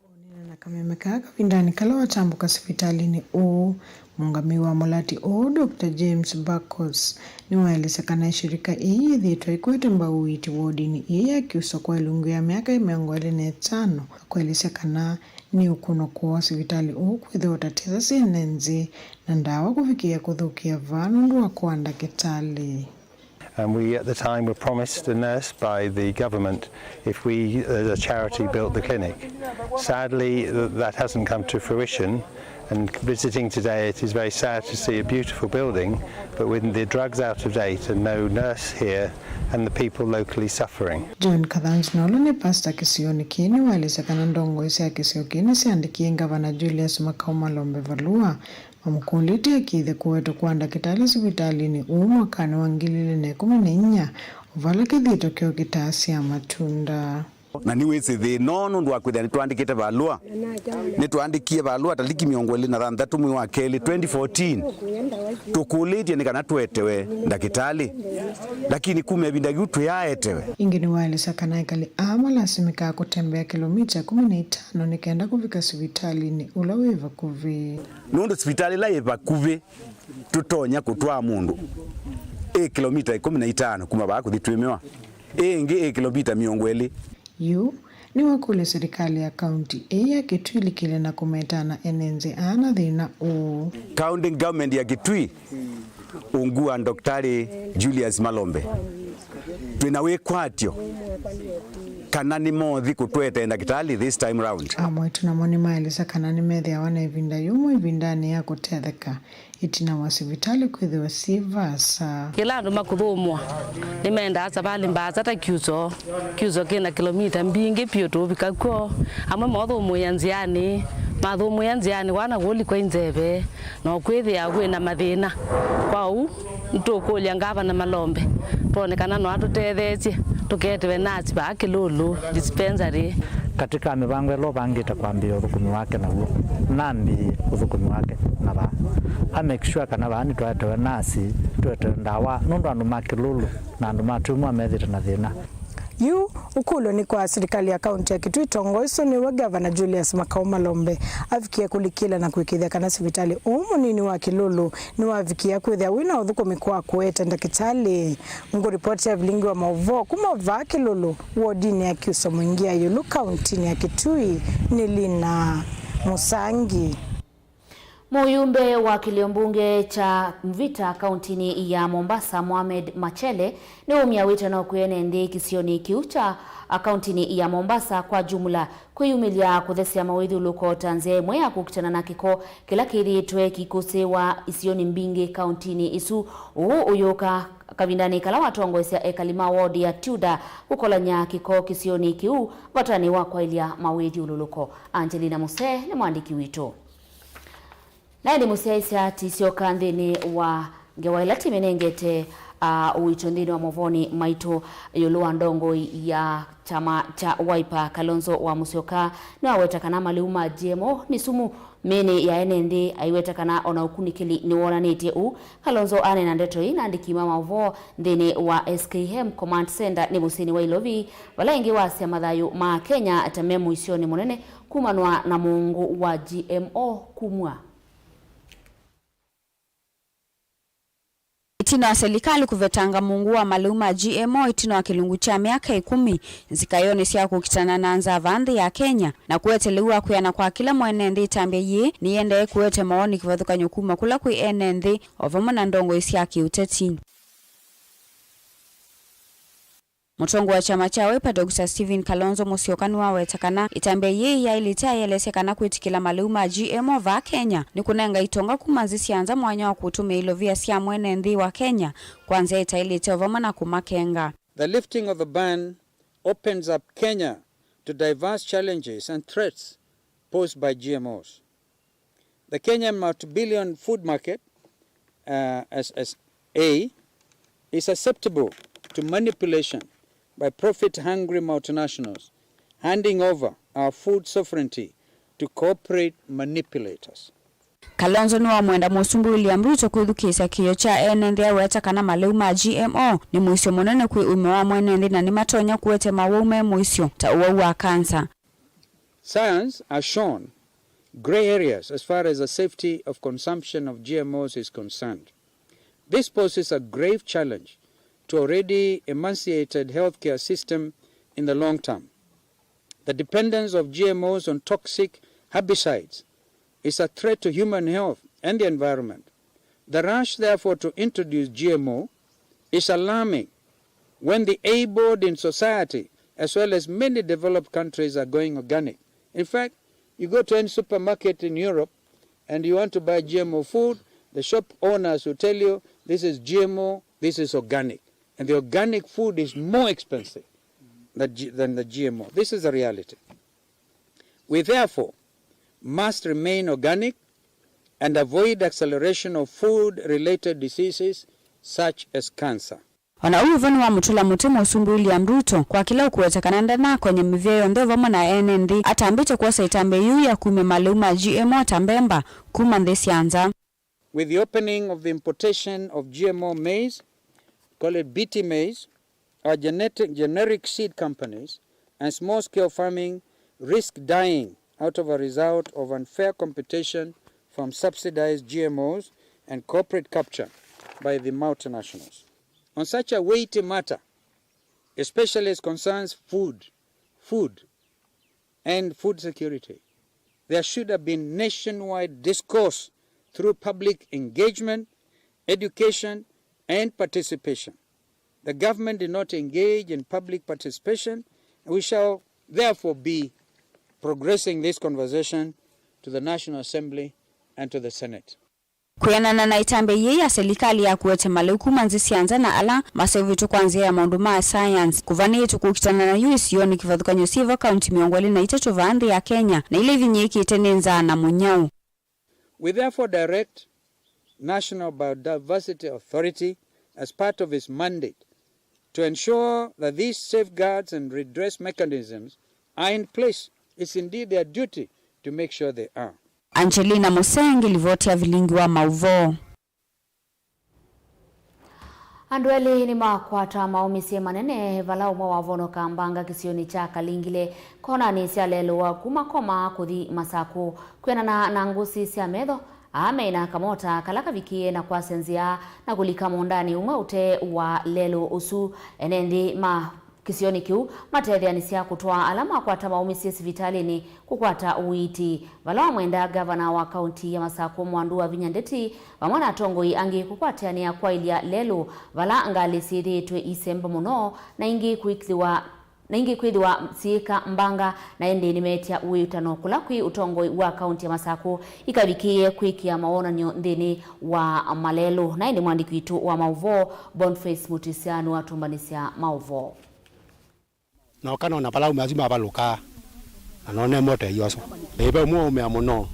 Kũneena na kameme kaa kavindanĩ kala watambũka sivitalĩnĩ ũũ, mũũngamĩi wa mũlati ũũ, Doctor James Buckles, nĩwaelesya kana ĩshirika ĩĩ yĩthĩĩtwe ĩkwete mbau ũiiti wodinĩ ĩĩ ya Kyuso kwa ĩlungu ya myaka mĩongo ĩlĩ na ĩtano, na kũelesya kana nĩ ũkũno kũoa sivitalĩ ũũ kwĩthĩwa ũtatĩthasya ene nthĩ na ndawa kũvikĩĩa kũthũkĩa vaa nũndũ wa kũaa ndakĩtalĩ. And we, at the time, were promised a nurse by the government if we, as a charity, built the clinic. Sadly, th-, that hasn't come to fruition, and visiting today, it is very sad to see a beautiful building, but with the drugs out of date and no nurse here, and the people locally suffering. John Kathanzu, na ũla nĩ pastor kĩsionĩ kĩĩ, nĩwaelesya kana ndongoi sya kĩsio kĩĩ nĩsyandĩkie Ngavana Julius Makau Malombe valũa mamũkũlĩtye akĩĩthya kũwetwa kwa ndakĩtalĩ sivitalĩnĩ ũũ mwakanĩ wa ngili ilĩ na ĩkũmi na inya, o vala kĩthito kyoo kĩtaasya matunda. Na nĩwĩsĩ thĩna ũũ nũndũ wa kwĩthĩa nĩtwaandĩkĩte valũa. Nĩtwaandĩkie valũa taliki mĩongo ĩlĩ na thanthatũ mwei wa kelĩ twenty fourteen, tũkũlĩtye nĩ kana tũetewe ndakĩtalĩ, lakini kuma ĩvinda yu twĩyaaetewe. Ĩngĩ nĩwaelesya kana ekali aa malasimĩkaa kũtembea kĩlomita ĩkũmi na itano nĩ kenda kũvika sivitalĩnĩ ũla wĩ vakuvĩ. Nũndũ sivitalĩ ĩla yĩ vakuvĩ tũtonya kũtwaa mũndũ ĩ kĩlomita ĩkũmi na itano kuma vaa kũthi Twĩmĩwa, ĩ ĩngĩ ĩ kĩlomita mĩongo ĩlĩ. Yu nĩwakũlya silikalĩ ya kaunti ĩĩ ya Kitui ĩlikĩle na kũmeta na ene nthĩ aa na thĩna ũũ. County government ya Kitui ungu wa Ndakĩtalĩ Julius Malombe, twĩ na wĩkwatyo kana nĩmothi kũtũetee ndakĩtalĩ this time round. Amwe tu namo nĩmaelesya kana nĩmethĩawa na ĩvinda yũmũ ĩvindanĩ ya kũtetheka ĩtina wa sivitalĩ kwĩthĩwa syĩ vaasa. Yĩla andũ makũthũmũa, nĩmendaa savalĩ mbaasa ta Kyuso. Kyuso kĩ na kĩlomita mbingĩ vyũ tũũvika kw'o. Amwe moothũmũĩa nzĩanĩ, mathũmũĩa nzĩanĩ wana kũlikwa inzeve, na ũkwĩthĩa kwĩ na mathĩna. Kwa ũu, nĩtũkũlya Ngavana Malombe twone kana no atũtetheesye tũketewe nasi vaa Kĩlũlũ dispensary. Katĩ ka mĩvango ĩla ũvangĩte kwambĩĩa ũthũkũmi wake naw'o, nambĩĩe ũthũkũmi wake na vaa. A make sure kana vaa nĩtwaetewe nasi, tũetewe ndawa, nũndũ andũ ma Kĩlũlũ na andũ ma Twĩmũa methĩĩte na thĩna. Yu ũkũlyo nĩ kwa silikalĩ ya kaunti ya Kitui ĩtongoeswe nĩwe Ngavana Julius Makau Malombe avikie kũlikĩla na kũĩkĩĩthya kana sivitalĩ ũũ mũnini wa Kĩlũlũ nĩwavikĩa kwĩthĩa wĩ na ũthũkũmi kwa kũete ndakĩtalĩ. Ngũripoti ya vilingi wa maũvoo kuma vaa Kĩlũlũ, wodinĩ ya Kyuso Mwingĩ ya ĩũlũ, kauntinĩ ya Kitui, nĩ Lina Mũsangi. Mũyumbe wa kĩlio mbunge kya Mvita kauntinĩ ya Mombasa, Mohamed Machele, nĩwumya wĩtano kwĩ ene nthĩ kĩsionĩ kĩu kya kauntinĩ ya Mombasa kwa jumla kwĩyumĩlya kũthesya mawĩthyũlũko ta nzĩa ĩmwe ya kũkitana na kĩko kĩla kĩthĩĩtwe kĩkũsĩĩwa isionĩ mbingĩ kauntinĩ ĩsu. Ũũ ũyũka kavindanĩ kala watongoesya ekali ma ward ya Tudor kũkolany'a kĩko kĩsionĩ kĩu vatanĩ wa kwaĩlya mawĩthyũlũlũko. Angelina Musee nĩ mwandĩki witũ. Na ĩndĩ mũsyaĩĩsya ti syoka nthĩnĩ wa Ngewa ĩla tĩmĩnengete, ah, ũito nthĩnĩ wa movonĩ maitũ ĩũlũ wa ndongoi ya kyama kya Wiper, Kalonzo wa Musyoka, nĩwaweta kana malĩu ma G M O nĩ sumu mĩĩnĩ ya ene nthĩ, aiweta kana ona ũkunĩkĩli nĩwonanĩtye ũu. Kalonzo aneena ndeto ii na andĩki ma maũvoo nthĩnĩ wa S K M Command Center nĩ mũsyĩnĩ wa Ilovi, vala ĩngĩ wasya mathayũ ma Kenya ta me mũisyonĩ mũnene kumanwa na mũũngũ wa G M O kumw'a. Ĩtina wa selikalĩ kũvetanga mũũngũ wa malĩu ma G M O ĩtina wa kĩlungu kya myaka ĩkũmi, nzika yoo nĩ sya kũkitana na nzaa vaa nthĩ ya Kenya, na kũete lĩu wa kwĩana kwa kĩla mwene nthĩ. Ĩtambya yĩĩ nĩyĩendee kũete mawoni kĩvathũkany'o kuma kũla kwĩ ene nthĩ o vamwe na ndongoi sya kĩũteti. Mũtongoi wa kyama kya Wiper, Doctor Stephen Kalonzo Musyoka, nĩwaweta kana ĩtambya yĩĩ yaĩlĩte ayelesya kana kwĩtĩkĩla malĩu ma G M O vaa Kenya nĩ kũnenga itonga kuma nthĩ sya nza mwanya wa kũtũmĩa ilovia sya mwene nthĩ wa Kenya kwa nzĩa ĩtaĩlĩte o vamwe na kũmakenga. The lifting of the ban opens up Kenya to diverse challenges and threats posed by G M Os. The Kenyan multi-billion food market, uh, S S A, is susceptible to manipulation by profit-hungry multinationals, handing over our food sovereignty to corporate manipulators. Kalonzo nĩwamwenda Mũsumbĩ William Ruto kwĩthukĩĩsya kĩĩo kya ene nthĩ aweta kana malĩu ma G M O nĩ mũisyo mũnene kwĩ ũima wa mwene nthĩ na nĩmatonya kũete mawau me mũisyo ta ũwau wa kansa. Science has shown grey areas as far as the safety of consumption of G M Os is concerned. This poses a grave challenge to already emaciated healthcare system in the long term. The dependence of G M Os on toxic herbicides is a threat to human health and the environment. The rush, therefore, to introduce G M O is alarming when the able in society, as well as many developed countries, are going organic. In fact, you go to any supermarket in Europe and you want to buy G M O food, the shop owners will tell you, "This is G M O, this is organic." And the organic food is more expensive than G-, than the G M O. This is the reality. We therefore must remain organic and avoid acceleration of food-related diseases such as cancer. O na ũu vo nĩwamũtũla mũtĩ Mũsumbĩ William Ruto kwa kĩla ũkũweta kana ndanakonya mĩvĩa yonthe vamwe na ene nthĩ atambĩte kwosa ĩtambya yĩu ya kumya malĩu ma G M O ta mbemba kuma nthĩ sya nza. With the opening of the importation of G M O maize, call it B T maize, our genetic, generic seed companies and small-scale farming risk dying out of a result of unfair competition from subsidized G M Os and corporate capture by the multinationals. On such a weighty matter, especially as concerns food, food, and food security, there should have been nationwide discourse through public engagement, education, and participation. The government did not engage in public participation, and we shall therefore be progressing this conversation to the National Assembly and to the Senate. Kwĩanana na ĩtambya yĩĩ ya selikalĩ ya kũete malĩu kuma nthĩ sya nza na ala maseũvĩtw'e kwa nzĩa ya maũndũ ma science, kũvanĩĩtwe kũkitana na yu isionĩ kĩvathũkany'o syĩ vo kaunti mĩongo ĩlĩ na itatũ vaa nthĩ ya Kenya na ila ivinyĩĩkĩte nĩ nzaa na mũnyao. We therefore direct National Biodiversity Authority, as part of its mandate, to ensure that these safeguards and redress mechanisms are in place. It's indeed their duty to make sure they are. Angelina Musee, ngĩlivoti ya vilingi wa maũvoo. Andũ elĩ nĩmakwata maũmĩsye manene, vala ũmwe wavonoka mbanga kĩsionĩ kya Kalingile, konanĩ sya lelũ wa kuma Koma kũthi Masakũ. Kwĩanana na ngũsĩ sya metho, aa meĩ na kamota kala kavikĩĩe na kwasya nzĩa na kũlika mũũndanĩ ũmwe ũtee wa lelũ ũsu. Ene nthĩ ma kĩsionĩ kĩu matetheanĩsya kũtwaa ala makwata maũmĩsye sivitalĩnĩ kũkwata ũiiti, vala wamwenda ngavana wa kaunti ya Masakũ Mwandu Wavinya Ndeti vamwe na atongoi angĩ kũkwatĩanĩa kwaĩlya lelũ vala ngalĩ syĩthĩĩtwe isemba mũno na ingĩ kwĩkĩthĩwa na ingĩ kwĩthĩwa syĩka mbanga, na ĩndĩ nĩmeetya wĩtano kũla kwĩ ũtongoi wa kaunti ya Masakũ ikavikĩĩe kwĩkĩa mawonany'o nthĩnĩ wa malelũ. Na ĩndĩ mwandĩki witũ wa maũvoo Boniface Mutisya nĩwatũmbanĩsya maũvoo. Nooka noona vala aũme asu mavalũkaa, na noona ĩmota ĩyosa. Ĩĩ, ve ũmwe waũmĩa mũno,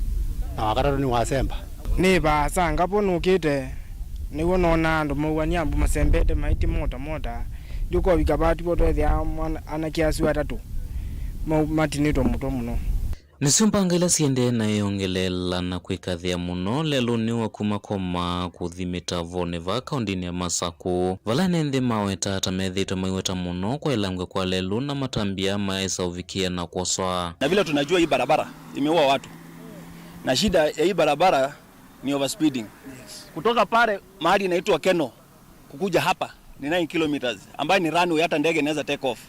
na wa katatũ nĩwasemba. Nĩ vaasa ngavo nũkĩte, Nĩw'o nonaa andũ mauania ambu masembete maĩtĩ mota mota. Ndiũkovika vaa tivo twethĩa mwana, anake asu atatũ mau matinĩtwe mũtwe mũno. Nĩsyo mbanga ila siendee na ĩongeleela na kwĩkathĩa mũno lelũnĩ wa kuma Koma kũthi Mĩtavonĩ vaa kaũndĩnĩ ya Masakũ, vala ene nthĩ maweta ta methĩĩtwe maiweta mũno kwaĩlangw'a kwa lelũ na matambya maesa ũvikĩa na kwoswa. Na vile tunajua hii barabara imeua watu. Na shida ya hii barabara ni overspeeding. Yes. Kutoka pale mahali inaitwa Keno kukuja hapa ni nine kilometers, ambayo ni runway, hata ndege inaweza take off.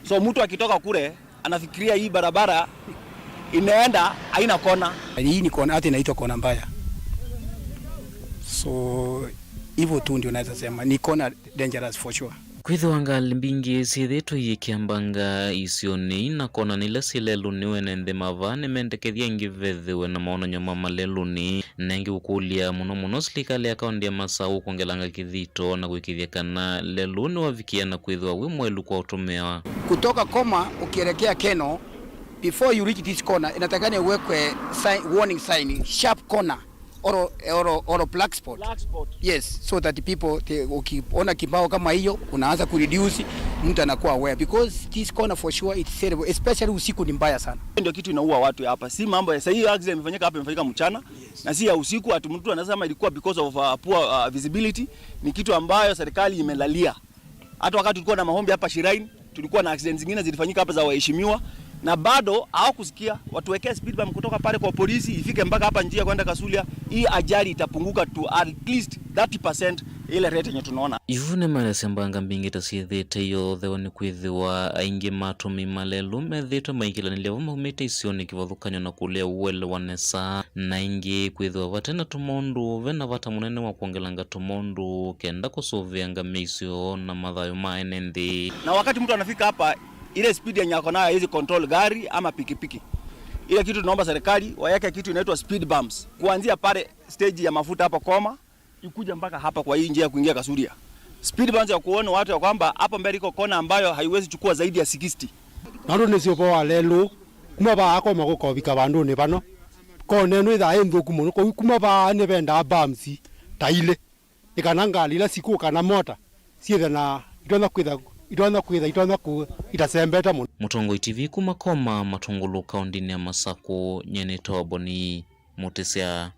So mtu akitoka kule anafikiria hii barabara inaenda haina kona. Hii ni kona, hata inaitwa kona mbaya. So hivyo tu ndio naweza sema, ni kona dangerous for sure. Kwĩthĩwa ngalĩ mbingĩ syĩthĩĩtwe iyĩkĩa mbanga isionĩ na kona ila syĩ lelũnĩ, ene nthĩ mava nĩmendekethya ĩngĩ vethĩwe na maonany'o ma malelũnĩ, na ĩngĩ ũkũlya mũno mũno silikalĩ ya kaũndĩ ya Masaũ kwongelanga kĩthito na kũĩkĩĩthya kana lelũ nĩwavikĩa na kwĩthĩwa wĩ mwaĩlu kwa ũtũmĩawa. Kutoka Koma ukielekea Keno, before you reach this corner, inatakana uwekwe sign, warning sign, sharp corner. Or, or, or black spot. Black spot. Yes, so that people, they, ukiona kibao kama hiyo, unaanza kureduce, mtu anakuwa aware, because this corner for sure it's terrible, especially usiku ni mbaya sana. Ndio kitu inaua watu hapa. Si mambo ya sasa, hii accident imefanyika hapa, imefanyika mchana. Yes. Na si ya usiku, ati mtu anasema ilikuwa because of, uh, poor, uh, visibility. Ni kitu ambayo serikali imelalia. Hata wakati tulikuwa na maombi hapa Shrine, tulikuwa na accidents zingine zilifanyika hapa za waheshimiwa, na bado hawakusikia. Watuwekee speed bump kutoka pale kwa polisi, ifike mpaka hapa njia kwenda Kasulia, hii ajali itapunguka to at least thirty percent ile rate yenye tunaona. Yu nĩmaelesya mbanga mbingĩ ta syĩthĩĩte iyoothewa nĩ kwĩthĩwa aingĩ ma atũmĩi ma lelũ methĩĩtwe maikĩlanĩlya vo maumĩte isionĩ kĩvathũkany'o na kũlea ũelewa nesa, na ĩngĩ kwĩthĩwa vate na tũmaũndũ ve na vata mũnene wa kwongelanga tũmaũndũ kenda kũsũvĩa ngamĩsyo na mathayũ ma ene nthĩ. Na wakati mtu anafika hapa, ile speed yenye ako nayo hawezi control gari ama pikipiki. Ile kitu tunaomba serikali waweke kitu inaitwa speed bumps. Kuanzia pale stage ya mafuta hapa Koma, ikuja mpaka hapa kwa hii njia ya kuingia Kasuria. Speed bumps ya kuona watu ya kwamba hapo mbele iko kona ambayo haiwezi chukua zaidi ya sixty. Nandũ nĩ syũvo wa lelũ, kuma vaa Koma kũkovika vandũnĩ vano. Kona ĩno ĩthaa ĩ nthũku mũno, kwoou kuma vaa nĩvendaa bumps ta ilĩ. Nĩ kana ngalĩ ila sikũka na mota syĩthe na itonya kwĩtha, itonya kwĩtha, itonya kũ-, itasembete mũno. Mũtongoi T V kuma Koma, Matũngũlũ, kaũndĩnĩ ya Masakũ, nyie nĩtawa Boni Mũtĩsya.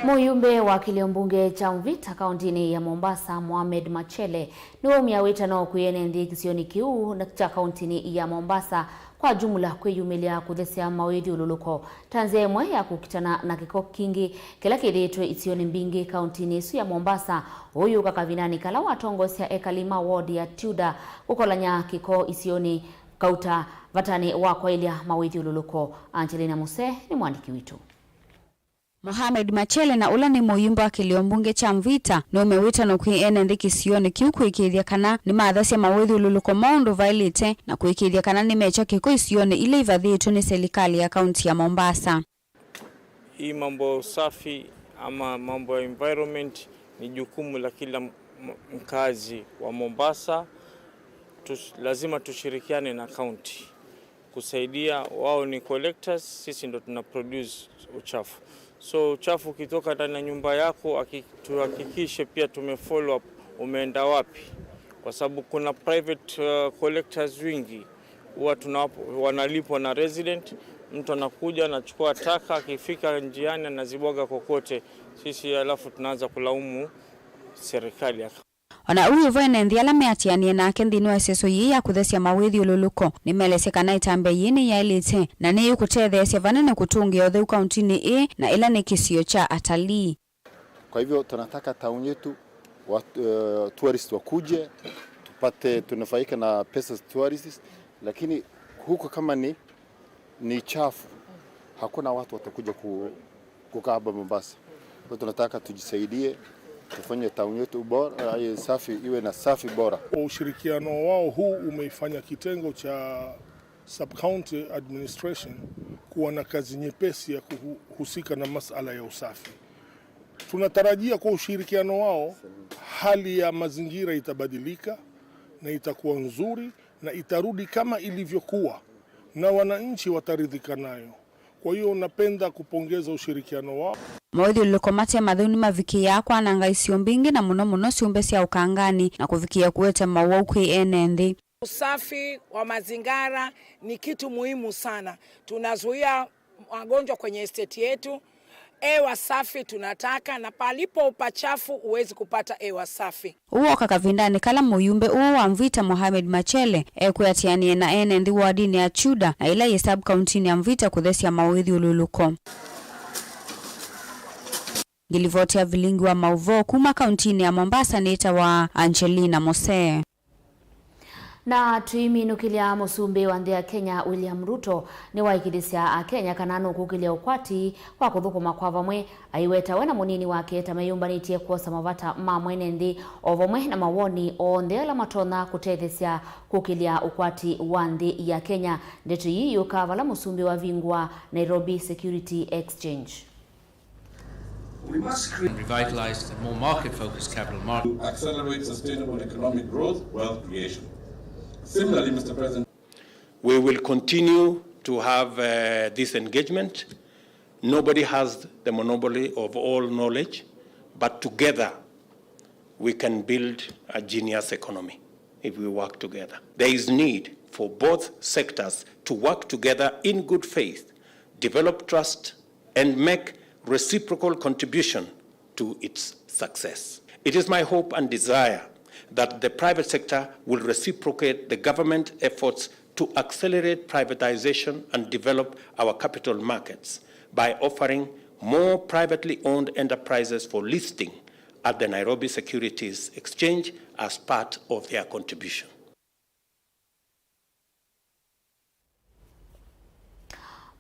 Mũyumbe wa kĩlio mbunge kya Mvita kaũndĩnĩ ya Mombasa, Mohamed Machele, nĩwaumya wĩtano kwĩ ene nthĩ kĩsionĩ kĩu na kya kaũntĩnĩ ya Mombasa kwa jumla kwĩyumĩlya kũthesya mawĩthyũlũlũko ta nzĩa ĩmwe ya kũkitana na kĩko kingĩ kĩla kĩthĩĩtwe isionĩ mbingĩ kaũntĩnĩ ĩsu ya Mombasa, ũyũka kavindanĩ kala watongoesya ekali ma ward ya Tudor kũkolany'a kĩko isionĩ kauta vatanĩ wa kwaĩlya mawĩthyũlũlũko. Angelina Muse nĩ mwandĩki witũ. Mohamed Machele, na ũla nĩ mũyumbe wa kĩlio mbunge kya Mvita, nũũmya wĩtano kwĩ ene nthĩ kĩsionĩ kĩu kũĩkĩĩthya kana nĩmathasya mawĩthyũlũlũko moo ũndũ vaĩlĩte na kũĩkĩĩthya kana nĩmekya kĩko isionĩ ila ivathĩtwe nĩ selikalĩ ya kaunti ya Mombasa. Hii mambo ya usafi ama mambo ya environment ni jukumu la kila m-, m-, mkazi wa Mombasa. Tus-, lazima tushirikiane na kaunti kusaidia. Wao ni collectors, sisi ndo tuna produce uchafu. So uchafu ukitoka ndani ya nyumba yako, haki-, tuhakikishe pia tume follow up umeenda wapi, kwa sababu kuna private, uh, collectors wingi huwa tunawapo-, wanalipwa na resident. Mtu anakuja anachukua taka, akifika njiani anazibwaga kokote, sisi alafu tunaanza kulaumu serikali. Ona ũu vo, ene nthĩ ala meatĩanĩe nake nthĩnĩ wa ĩseso yĩĩ ya kũthesya mawĩthyũlũlũko nĩmaelesye kana ĩtambya yĩĩ nĩyaĩlĩte na nĩyĩkũtetheesya vanene kũtũngĩa ũtheu kauntinĩ ĩĩ na ĩla nĩ kĩsio kya atalii. Kwa hivyo tunataka town yetu wa, eh, tourist wakuje, tupate, tunufaike na pesa za tourists, lakini huko kama ni ni chafu, hakuna watu watakuja ku-, kukaa hapa Mombasa. Kwa hiyo tunataka tujisaidie, tufanye town yetu bora, eh, safi, iwe na safi bora. Kwa ushirikiano wao huu umeifanya kitengo cha sub-county administration kuwa na kazi nyepesi ya kuhu-, kuhusika na masala ya usafi. Tunatarajia kwa ushirikiano wao, hali ya mazingira itabadilika na itakuwa nzuri na itarudi kama ilivyokuwa, na wananchi wataridhika nayo. Kwa hiyo napenda kupongeza ushirikiano wao. Maũthyũlũlũko mate matheu nĩmavikĩĩaa kwananga isio mbingĩ, na mũno mũno syũmbe sya ũkanganĩ, na kũvikĩĩa kũete maũwau kwĩ ene nthĩ. Usafi wa mazingira ni kitu muhimu sana. Tunazuia magonjwa kwenye estate yetu. Hewa safi tunataka, na palipo upachafu huwezi kupata hewa safi. Ũũ woka kavindanĩ kala mũyumbe ũũ wa Mvita, Mohamed Machele, ekwĩatĩanĩe na ene nthĩ wardinĩ ya Chuda na ĩla yĩ sub-kauntinĩ ya Mvita kũthesya maũthyũlũlũko. Ngilivoti ya vilingi wa maũvoo kuma kauntinĩ ya Mombasa nĩtawa Angelina Mosee. Na tũiminũkĩlya, mũsumbĩ wa nthĩ ya Kenya William Ruto nĩwaĩkĩĩthya Akenya kana nũkũkĩlya ũkwati kwa kũthũkũma kwa vamwe, aiweta we na mũnini wake ta meyũmbanĩtye kwosa mavata ma mwene nthĩ o vamwe na mawoni onthe ala matonya kũtetheesya kũkĩlya ũkwati wa nthĩ ya Kenya. Ndeto ii yũkaa vala mũsumbĩ wavingũa Nairobi Security Exchange. We must create and revitalize a more market-focused capital market to accelerate sustainable economic growth, wealth creation. Similarly, Mister President, we will continue to have uh, this engagement. Nobody has the monopoly of all knowledge, but together we can build a genius economy if we work together. There is need for both sectors to work together in good faith, develop trust, and make reciprocal contribution to its success. It is my hope and desire that the private sector will reciprocate the government efforts to accelerate privatization and develop our capital markets by offering more privately owned enterprises for listing at the Nairobi Securities Exchange as part of their contribution.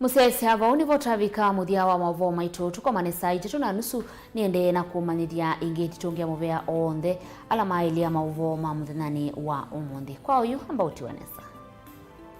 Mũsyaĩĩsya, vau nĩvo twavika mũthya wa maũvoo maitũ. Tũkomane saa itatũ na nusu, nĩendee na kũmanyĩthya ĩngĩ nditũngĩa mũvea onthe ala maĩlĩa maũvoo ma mũthenyanĩ wa ũmũnthĩ. Kwa oyu, amba ũtiwe nesa.